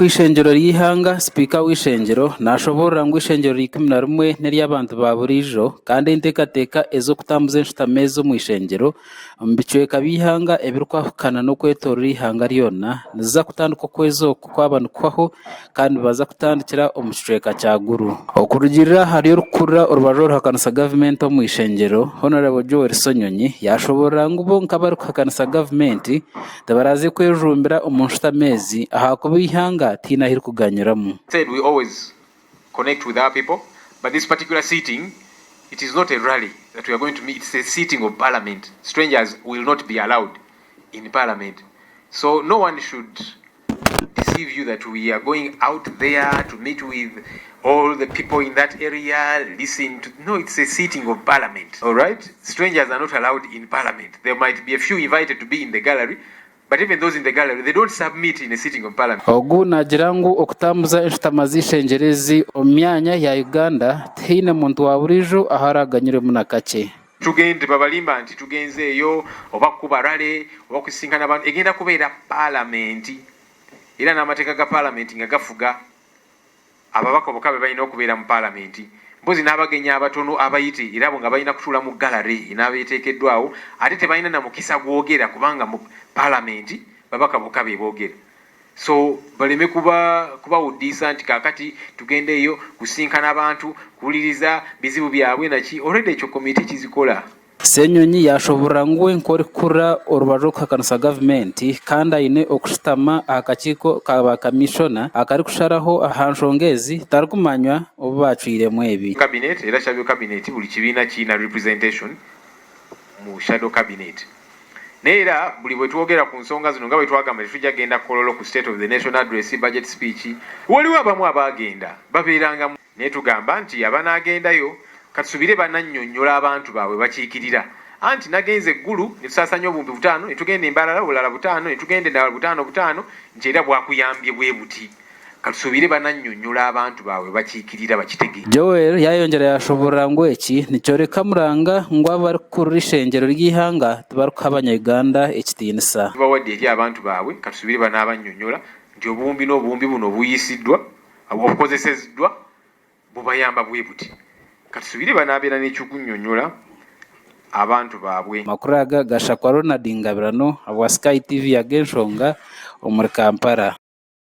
Okw'ishengyero ry'eihanga, sipiika w'eishengyero nashoboorora ngu eishengyero rya 11 n'ery'abantu ba buriijo kandi enteekateeka ez'okutambuza enshutamo ezi omu ishengyero omu bicweka by'eihanga ebirikwahukana n'okwetoorora eihanga ryona niziza kutandika okwezi oku kwaba nikuhwaho kandi nibaza kutandikira omu kicweka kya Gulu. Okurugiirira ahari orikukurira orubaju oruhakanisa gavumenti omu ishengyero, Hon. Joel Ssenyonyi yashoboorora ngu bo nk'abarikuhakanisa gavumenti tibaraze kwejumbira omu nshutamo ezi ahakuba eihanga tihaine ahu ririkuganyiramu. Said we always connect with our people, but this particular sitting, it is not a rally that we are going to meet, it's a sitting of parliament. Strangers will not be allowed in parliament. So no one should deceive you that we are going out there to meet with all the people in that area, listen to. No, it's a sitting of parliament, all right? Strangers are not allowed in parliament. There might be a few invited to be in the gallery, but even those in the gallery, they don't submit in a sitting of parliament. Ogu naagira ngu okutambuza enshutama z'eishengyero ezi omu myanya ya Uganda tihaine muntu wa buriijo ahu araganyirwemu na kakye. Tugende babalimba nti tugenzeeyo oba kukuba rally oba kusisinkana abantu, egenda kubeera paalamenti era n'amateeka ga paalamenti nga gafuga ababaka bokka be balina okubeera mu paalamenti, mpozi n'abagenyi abatono abayite, era abo nga balina kutuula mu gallery enaabeeteekeddwawo, ate tebalina na mukisa gwogera kubanga mu paalamenti babaka bokka be boogera. So baleme kuba kubawuddiisa nti kaakati tugende eyo kusinkana abantu, kuwuliriza bizibu byabwe naki, already ekyo komiti kizikola. Ssenyonyi yaashoboorora ngu we nk'orikukurira orubaju rw'okuhakanisa gavumenti kandi aine okushutama aha kakiiko ka ba kamishona akarikusharaho aha nshonga ezi tarikumanywa obu baacwiremu ebi. Cabinet era shadow cabinet, buli kibiina kiina representation mu shadow cabinet. Naye era buli bwe twogera ku nsonga zino, nga bwe twagamba, tetujja kugenda Kololo ku State of the Nation Address, budget speech. Waliwo abamu abaagenda babeeranga, naye tugamba nti abanaagendayo katusubire banannyonnyola abantu baabwe bakiikirira anti nagenze eggulu ne tusaasanya 5000, ne tugenda embalala bulala 5, ne tugenda endala butaano butaano, nti era bwakuyambye bwe buti. Katusubire banannyonnyola abantu baabwe bakiikirira bakitege. Joel yaayongyera yaashoboorora ngu eki nikyoreka muranga ngu abarikukurira eishengyero ry'eihanga tibarikuha abanya-Uganda ekitiinisa. Tubawadde eri abantu baabwe, katusubire banaabannyonnyola nti obuwumbi n'obuwumbi buno obuyisiddwa, obukozeseddwa bubayamba bwe buti. Katusubire banaabeera n'ekyokunnyonnyola abantu baabwe. Amakuru aga gashakwa Ronald Ngabirano ahabwa Sky TV ag'enshonga omuri Kampala.